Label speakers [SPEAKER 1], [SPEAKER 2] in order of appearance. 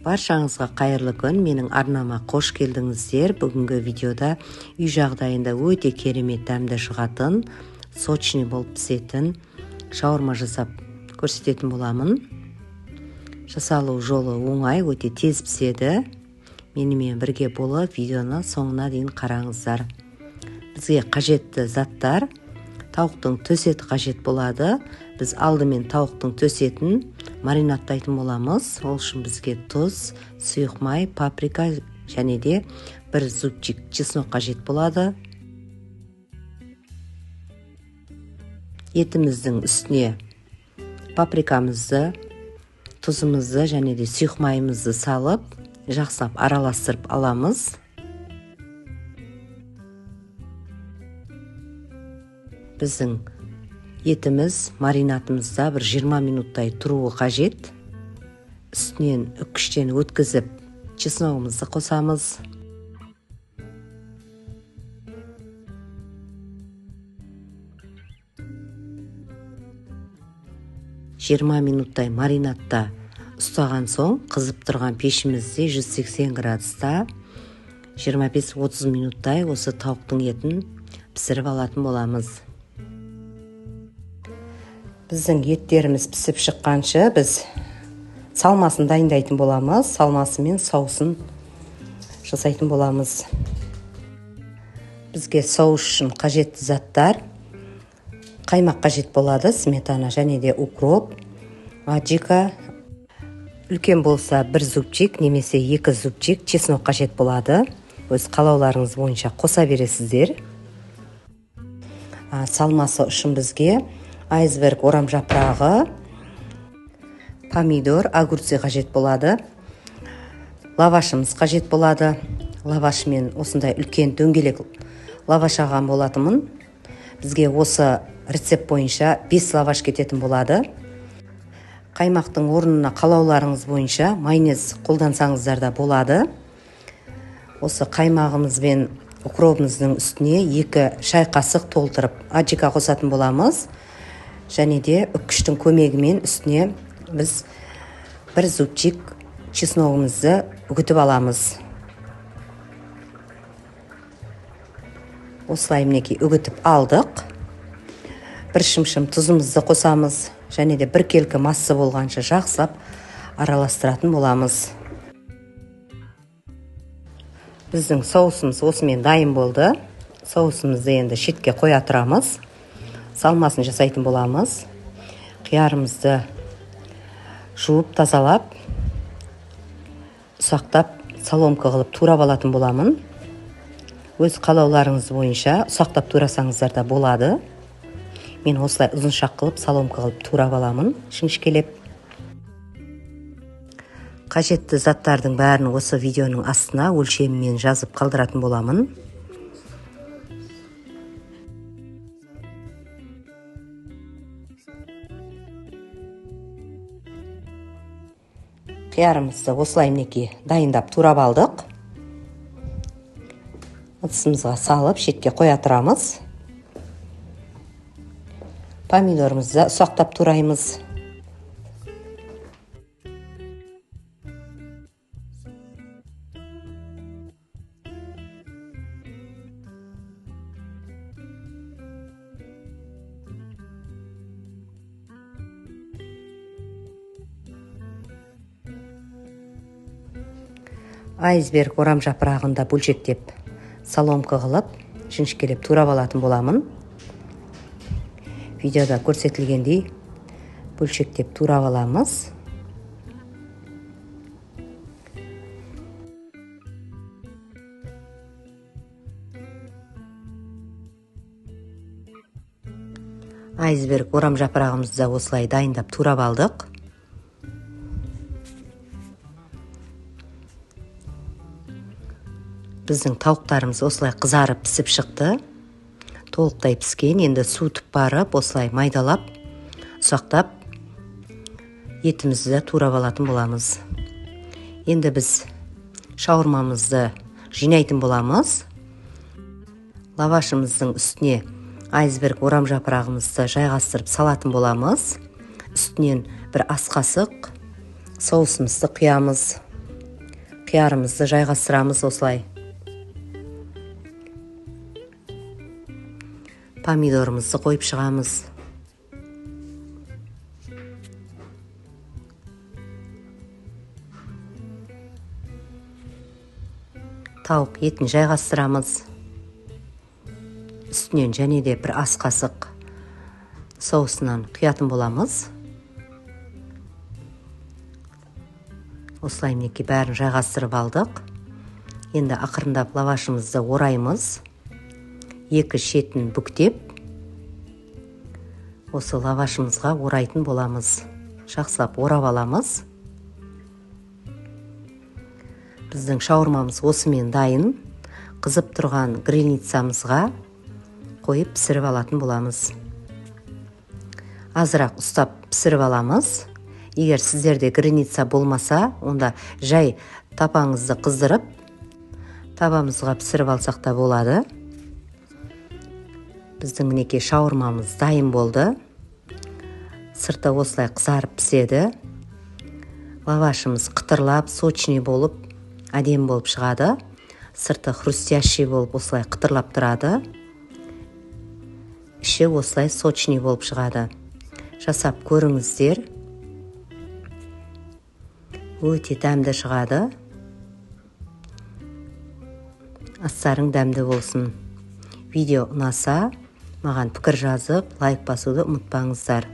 [SPEAKER 1] Баршаңызға қайырлы күн, менің арнама қош келдіңіздер. Бүгінгі видеода үй жағдайында өте керемет дәмді шығатын, сочный болып пісетін шаурма жасап көрсететін боламын. Жасалу жолы оңай, өте тез піседі. Менімен бірге болып видеоны соңына дейін қараңыздар. Бізге қажетті заттар: тауықтың төс еті қажет болады. Біз алдымен тауықтың төс етін маринадтайтын боламыз. Ол үшін бізге тұз, сұйық май, паприка және де бір зубчик чеснок қажет болады. Етіміздің үстіне паприкамызды, тұзымызды және де сұйық майымызды салып, жақсылап араластырып аламыз. Біздің етіміз маринадымызда бір 20 минуттай тұруы қажет. Үстінен үккіштен өткізіп чесногымызды қосамыз. 20 минуттай маринадта ұстаған соң қызып тұрған пешімізде 180 градуста 25-30 минуттай осы тауықтың етін пісіріп алатын боламыз. Біздің еттеріміз пісіп шыққанша біз салмасын дайындайтын боламыз. Салмасы мен соусын жасайтын боламыз. Бізге соус үшін қажетті заттар: қаймақ қажет болады, сметана және де укроп, аджика, үлкен болса бір зубчик немесе екі зубчик чеснок қажет болады. Өз қалауларыңыз бойынша қоса бересіздер. Салмасы үшін бізге айсберг орам жапырағы, помидор, огурцы қажет болады. Лавашымыз қажет болады. Лавашмен осындай үлкен дөңгелек лаваш алған болатынмын. Бізге осы рецепт бойынша 5 лаваш кететін болады. Қаймақтың орнына қалауларыңыз бойынша майонез қолдансаңыздар да болады. Осы қаймағымыз бен укробымыздың үстіне 2 шай қасық толтырып аджика қосатын боламыз. Және де үккіштің көмегімен үстіне біз бір зубчик чесногымызды үгітіп аламыз. Осылай мінекей үгітіп алдық. Бір шымшым тұзымызды қосамыз және де бір келкі массы болғанша жақсылап араластыратын боламыз. Біздің соусымыз осымен дайын болды. Соусымызды енді шетке қоя тұрамыз. Салмасын жасайтын боламыз. Қиярымызды жуып тазалап, ұсақтап соломка қылып турап алатын боламын. Өз қалауларыңыз бойынша ұсақтап турасаңыздар да болады. Мен осылай ұзыншақ қылып соломка қылып турап аламын, жіңішкелеп. Қажетті заттардың бәрін осы видеоның астына өлшемімен жазып қалдыратын боламын. Қиярымызды осылай мінекей дайындап турап алдық. Ыдысымызға салып шетке қоя тұрамыз. Помидорымызды ұсақтап тураймыз. Айсберг орам жапырағын да бөлшектеп соломка қылып жіңішкелеп турап алатын боламын. Видеода көрсетілгендей бөлшектеп турап аламыз. Айсберг орам жапырағымызды да осылай дайындап турап алдық. Біздің тауықтарымыз осылай қызарып пісіп шықты. Толықтай піскен. Енді суытып барып, осылай майдалап, ұсақтап етімізді турап алатын боламыз. Енді біз шаурмамызды жинайтын боламыз. Лавашымыздың үстіне айсберг орам жапырағымызды жайғастырып салатын боламыз. Үстінен бір ас қасық соусымызды құямыз. Қиярымызды жайғастырамыз осылай. Помидорымызды қойып шығамыз. Тауық етін жайғастырамыз. Үстінен және де бір ас қасық соусынан құятын боламыз. Осылай мінекей бәрін жайғастырып алдық. Енді ақырындап лавашымызды ораймыз. Екі шетін бүктеп, осы лавашымызға орайтын боламыз. Жақсылап орап аламыз. Біздің шаурмамыз осымен дайын. Қызып тұрған грильницамызға қойып пісіріп алатын боламыз. Азырақ ұстап пісіріп аламыз. Егер сіздерде грильница болмаса, онда жай тапаңызды қыздырып, табамызға пісіріп алсақ та болады. Біздің мінекей шаурмамыз дайын болды. Сырты осылай қызарып піседі. Лавашымыз қытырлап, сочный болып, әдемі болып шығады. Сырты хрустящий болып осылай қытырлап тұрады. Іші осылай сочный болып шығады. Жасап көріңіздер. Өте дәмді шығады. Астарың дәмді болсын. Видео ұнаса, маған пікір жазып, лайк басуды ұмытпаңыздар.